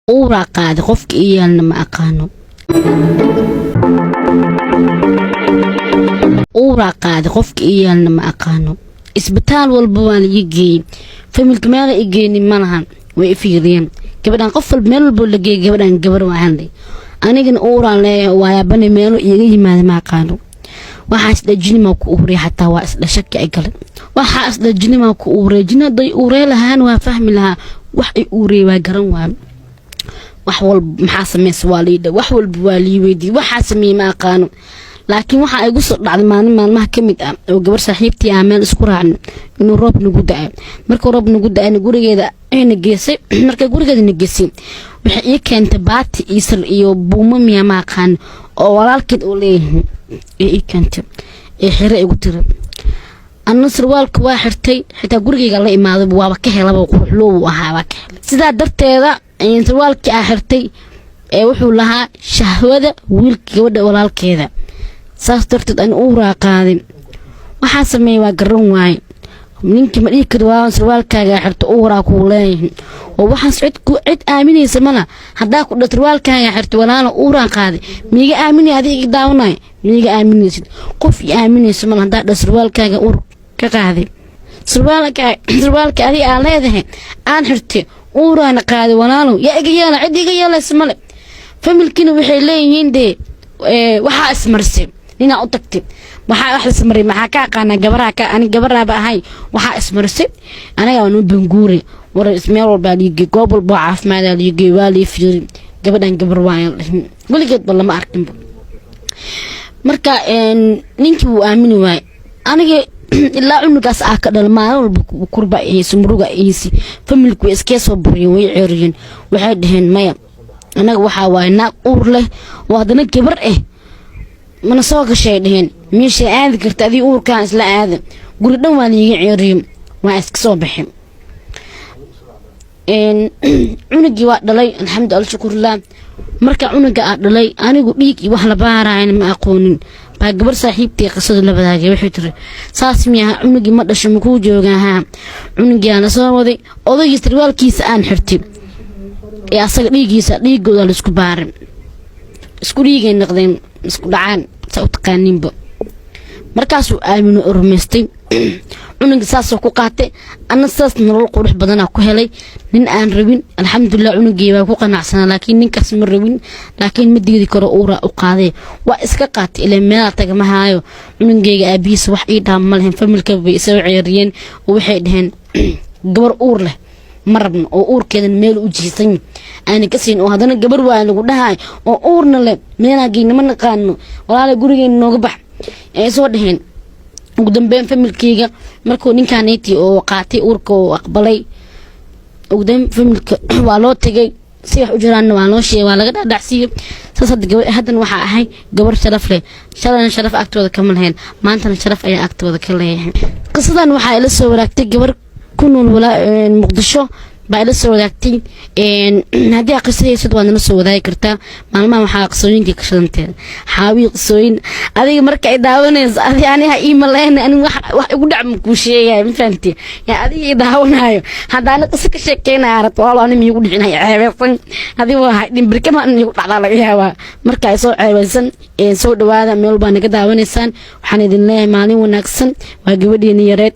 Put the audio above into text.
Uuraa qaaday, qofka ii yaalna ma aqaano. Uuraa qaaday, qofka ii yaalna ma aqaano. Isbitaal walba waa la ii geeyey, familka meela i geynin ma lahan. Way i fiiriyeen gabadhan, qof walba meel walbo la geeyay. Gabadhan gabar waa handhay, anigana uuraan leeyahay. Waayaabane meelo iiga yimaada ma aqaano. Waxaa isdha jinimaa ku uurey, xataa waa isdha shaki ay galay. Waxaa isdha jinimaa ku uurey. Jini hadday uurey lahaan waa fahmi lahaa. Wax ay uurey waa garan waa. Wax walba maxaa sameysa waa liidha, wax walba waa lii weydiiyey. Waxaa sameeyey ma aqaano, laakiin waxaa igu soo dhacday maalin maalmaha ka mid ah oo gabar saaxiibtii ah meel isku raacno inuu roob nagu da-ay. Markuu roob nagu da-ayna gurigeeda ayna geysay. Markay gurigeeda na geysay, waxay ii keentay baati iyo iyo buumo miya ma aqaan oo walaalkeed uu leeyahay ee ii keentay ee xire igu tiri. Anna sarwaalka waa xirtay, xitaa gurigeyga la imaaday, waaba ka helaba, quruxloobu ahaa, waa ka helay. Sidaa darteeda sarwaalkii aa xirtay ee wuxuu lahaa shahwada wiilka gabadha walaalkeeda. Saas darteed ani uuraa qaadin. Waxaa sameeyey waa garan waaye. Ninkii ma dhihi kari waa sarwaalkaaga xirto, uuraa kuu leeyahay, oo waxaas cid cid aaminaysa mala. Haddaa ku dha sarwaalkaaga xirto, walaala, uuraan qaaday, miiga aaminay? Adiga iga daawanay, miiga aaminaysid? Qof i aaminaysa mala. Haddaa dha sarwaalkaaga uur ka qaaday, sarwaalka adiga aan leedahay aan xirtay, uuraana qaaday, walaalow, yaa iga yeela? Cid iga yeelaysa male. Familkiina waxay leeyihiin dee waxaa ismarisay ninaa u tagtay. Waxaa wax ismaray maxaa ka aqaanaa? Gabaraha ka ani gabaraaba ahay. Waxaa ismarisay anaga waa noo banguure. War meel walbaa liigey, goob walba oo caafimaada liigey, waa lii fiiri. Gabadhan gabar waayan dhihin, weligeedba lama arkinba. Marka ninkii wuu aamini waayey aniga ilaa cunugaas aa ka dhala. Maalin walba kurba hayso, muruga haysi. Familku way iskee soo buriyeen, way ceeriyeen. Waxay dhaheen maya, anaga waxaa waaye naag uur leh oo haddana gabar ah mana soo gashay. Dhaheen meesha aadi karta adii uurkaan isla aada. Guri dhan waa liiga ceeriyo, waa iska soo baxay. Cunugii waa dhalay, alxamdu alshukurlah. Marka cunuga aa dhalay, anigu dhiig iyo wax la baarayana ma aqoonin. Baa gabar saaxiibtii qisada la wadaagay. Waxay tiri, saas miyaha? Cunugii ma dhasho, makuu joogaa? Haa, cunugii aan la soo waday odaygii sarwaalkiisa aan xirtay ee asaga dhiigiisa dhiigooda laisku baaray. Isku dhiigay noqdeen, isku dhacaan, saa u taqaaniinba. Markaasuu aamino oo rumaystay. Cunuga saasoo ku qaatay. Anna sidaas nolol qurux badanaa ku helay. Nin aan rabin, alxamdulilah, cunugii baa ku qanacsanaa, laakiin ninkaas ma rabin. Laakiin ma diidi karo, uuraa u qaaday, waa iska qaatay. Ilaa meelaa taga ma haayo. Cunugeyga aabihiisa wax ii dhaama ma lahayn. Familka bay isoo ceeriyeen oo waxay dhaheen gabar uur leh ma rabno, oo uurkeedana meel u jiisan aana ka siin, oo haddana gabar waa lagu dhahay oo uurna leh, meelaa geyna ma naqaano, walaala, gurigeena nooga bax ay soo dhaheen. Ugu dambeyn familkeyga markuu ninkaaneti oo qaatay uurka oo aqbalay, ugu dambeyn familka waa loo tegay, si wax u jiraanna waa loo sheegay, waa laga dhadhacsiiyey. Saas hadda gabar haddana waxaa ahay gabar sharaf leh. Shalayna sharaf agtooda kama lahayn, maantana sharaf ayaa agtooda ka leeyahay. Qisadan waxaa ila soo wadaagtay gabar ku nool Muqdisho baa ila soo wadaagtay. Haddii aad qiso haysid, waad nala soo wadaagi kartaa. Maalmaha waxaa qisooyinkii ka shidanteeda xaawi qisooyin. Adiga marka ay daawanayso, adi aniha ii maleyna, ani wax igu dhac ma kuu sheegaya, ma fahamtay? Yaa adiga ii daawanayo, haddaana qiso ka sheekeynaya rabto, walaalo, ani miigu dhicin, hay ceebeysan. Adiga waa dhimbirkama igu dhacdaa laga yaabaa. Marka ay soo ceebeysan, soo dhawaada. Meel baa naga daawanaysaan. Waxaan idin leeyahay maalin wanaagsan. Waa gabadheeni yareed.